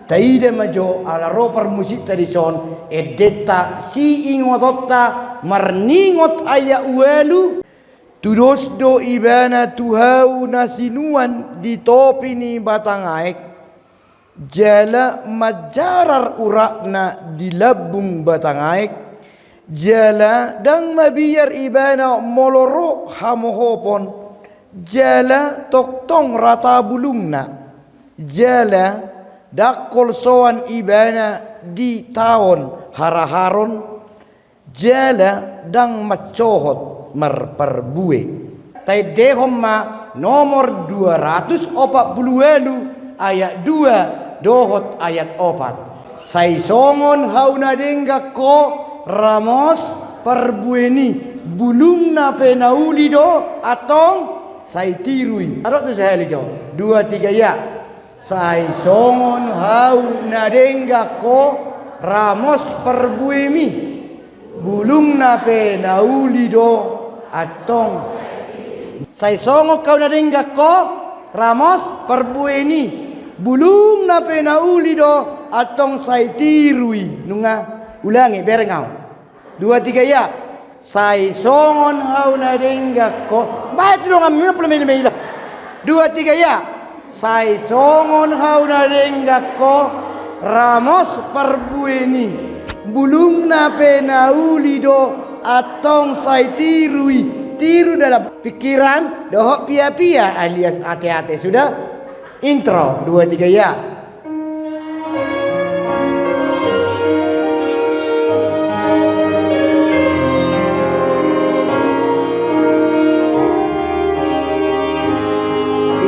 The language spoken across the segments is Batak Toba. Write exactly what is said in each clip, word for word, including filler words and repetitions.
Taida ma jo ala ro parmusikta dison, endenta siingotonta marningot ayat ualu. Tudos do ibana tu hau na sinuan di topi ni batang aek, jala manjarar uratna di lambung batang aek, jala ndang mabiar ibana molo ro hamohopon, jala tongtong rata bulungna, jala ndang holsoan ibana di taon haraharon, jala ndang mansohot marparbue. Taendehon ma nomor dua ratus opat pulu ualu ayat dua dohot ayat opat. Sai songon hau na denggan ho ramos parbueni, bulungna pe na uli do antong sai tiru i. Adong tu sahali jo. Dua tiga ya. Sai songon hau na denggan ho ramos parbuemi, bulungna pe na uli do antong. Sai songon hau na denggan ho ramos parbueni, bulungna pe na uli do antong sai tiru i. Nunga ulangi, bereng au. Dua tiga ya. Sai songon hau na denggan ho. Baen tu donganmi ma pula mele-mele. Dua tiga ya. Sai songon hau na denggan ho ramos parbueni, bulungna pe na uli do antong sai tiru i. Tiru dalam pikiran dohot pia-pia alias ate-ate sudah. Intro, dua tiga ya.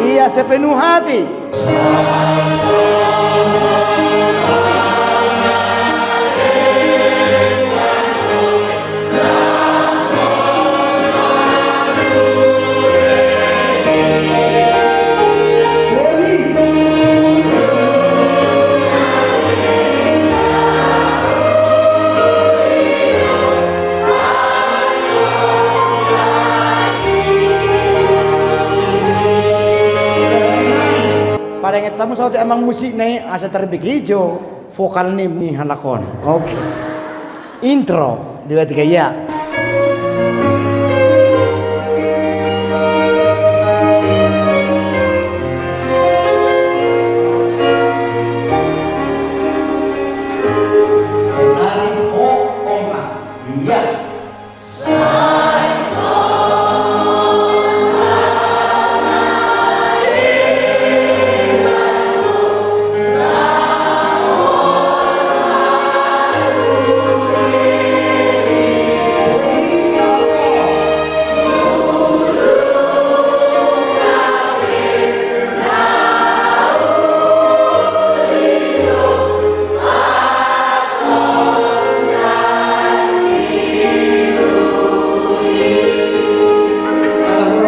Ia sepenuh hati. Parenget hamu saotik amang musik na i asa tarbege jo vokal ni halak on. Oke. Intro, dua tiga ya.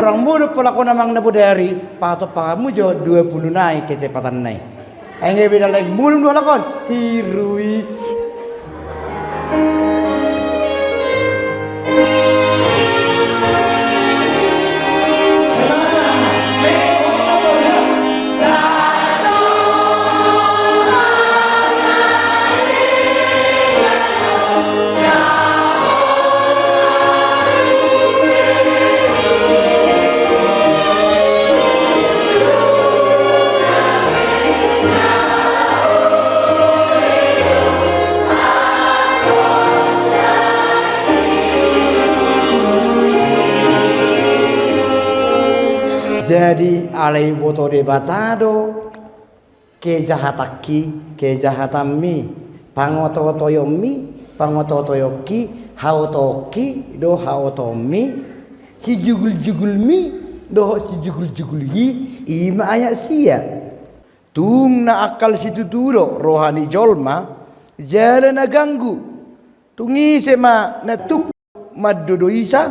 Orang muda pelaku namang na bodari, patok pahamu jo dua puluh nai kecepatan nai. Ai nga beda lagi mulung dua lakon. Tiru i. Jadi alai boto Debata do kejahatanki, kejahatanmi, pangototoionmi, pangototoionki, haotoonki do haotoonmi, sijuguljugulmi dohot sijuguljugulhi, i ma ayat sia. Tung na angkal situtu do roha ni jolma, jala na ganggu. Tung ise ma na tuk mandodo isa?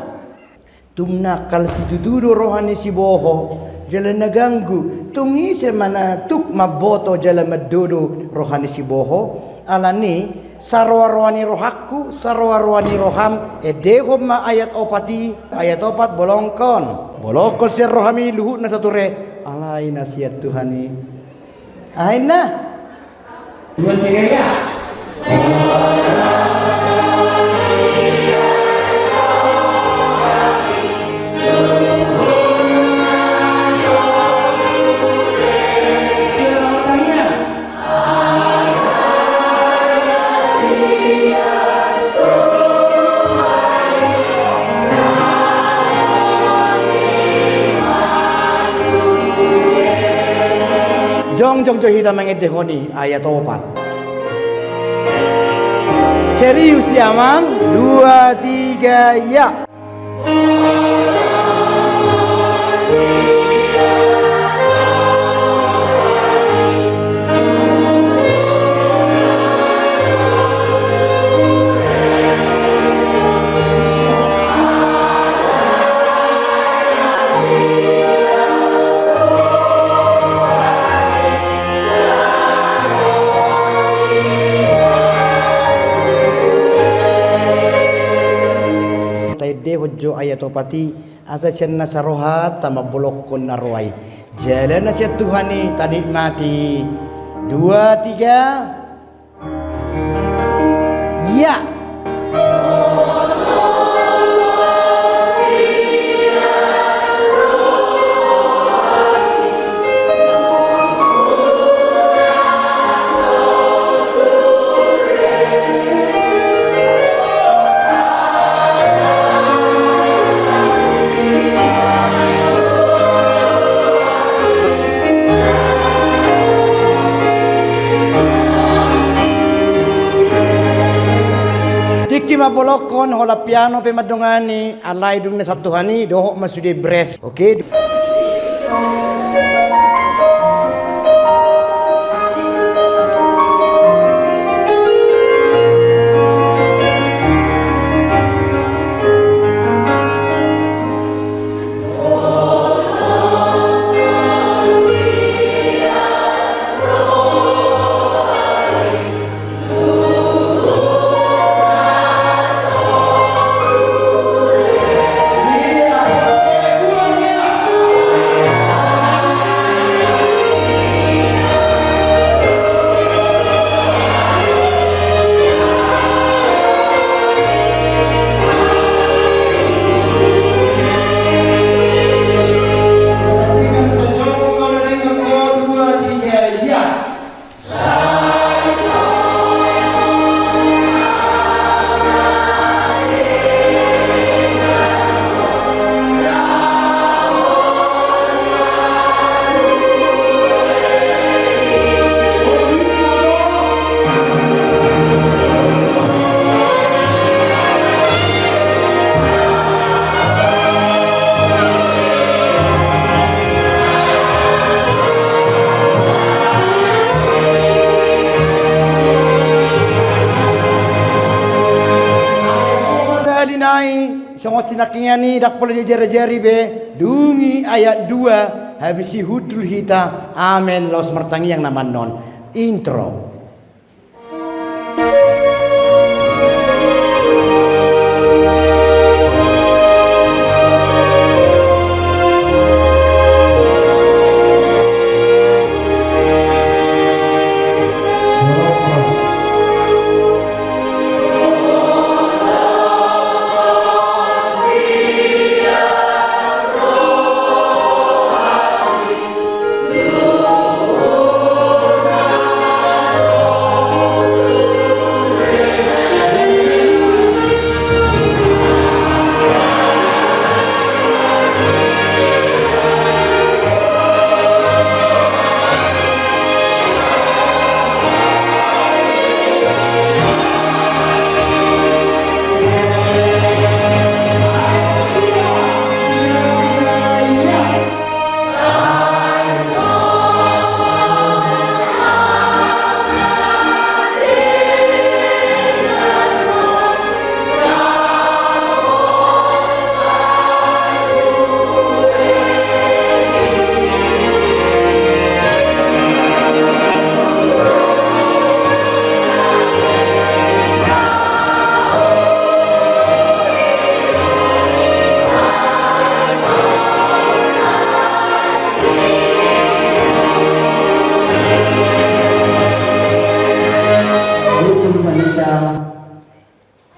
Tung na angkal situtu do roha ni siboho, jala na ganggu. Tung ise ma na tuk mamboto jala mandodo roha ni siboho? Alani saroa-roa ni rohangku, saroa-roa ni roham, endehon ma ayat opat i, ayat opat bolongkon. Bolongkon sian rohami luhutna sature, alai na sian Tuhan i. Aha inna? Dua, tiga, ya. Jongjong jo hita mangendehon i, ayat opat. Serius ya, Amang? Dua, tiga, ya. Taendehon jo ayat opat i, asa sian na saroha tamambolongkon na roa i. Jala na sian Tuhan i tanikmati. Dua, tiga. Ya. Tingki mambolongkon holan piano pe mandongani, alai dung na sian Tuhan i dohot ma sude bres. Oke. Sahali nai songon sinangkiningan i, ndang pola diajarajari be, dung i ayat dua, habis i hundul hita. Amen. Laos martangiang nama annon. Intro.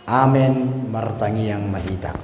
Amen. Martangiang ma hita.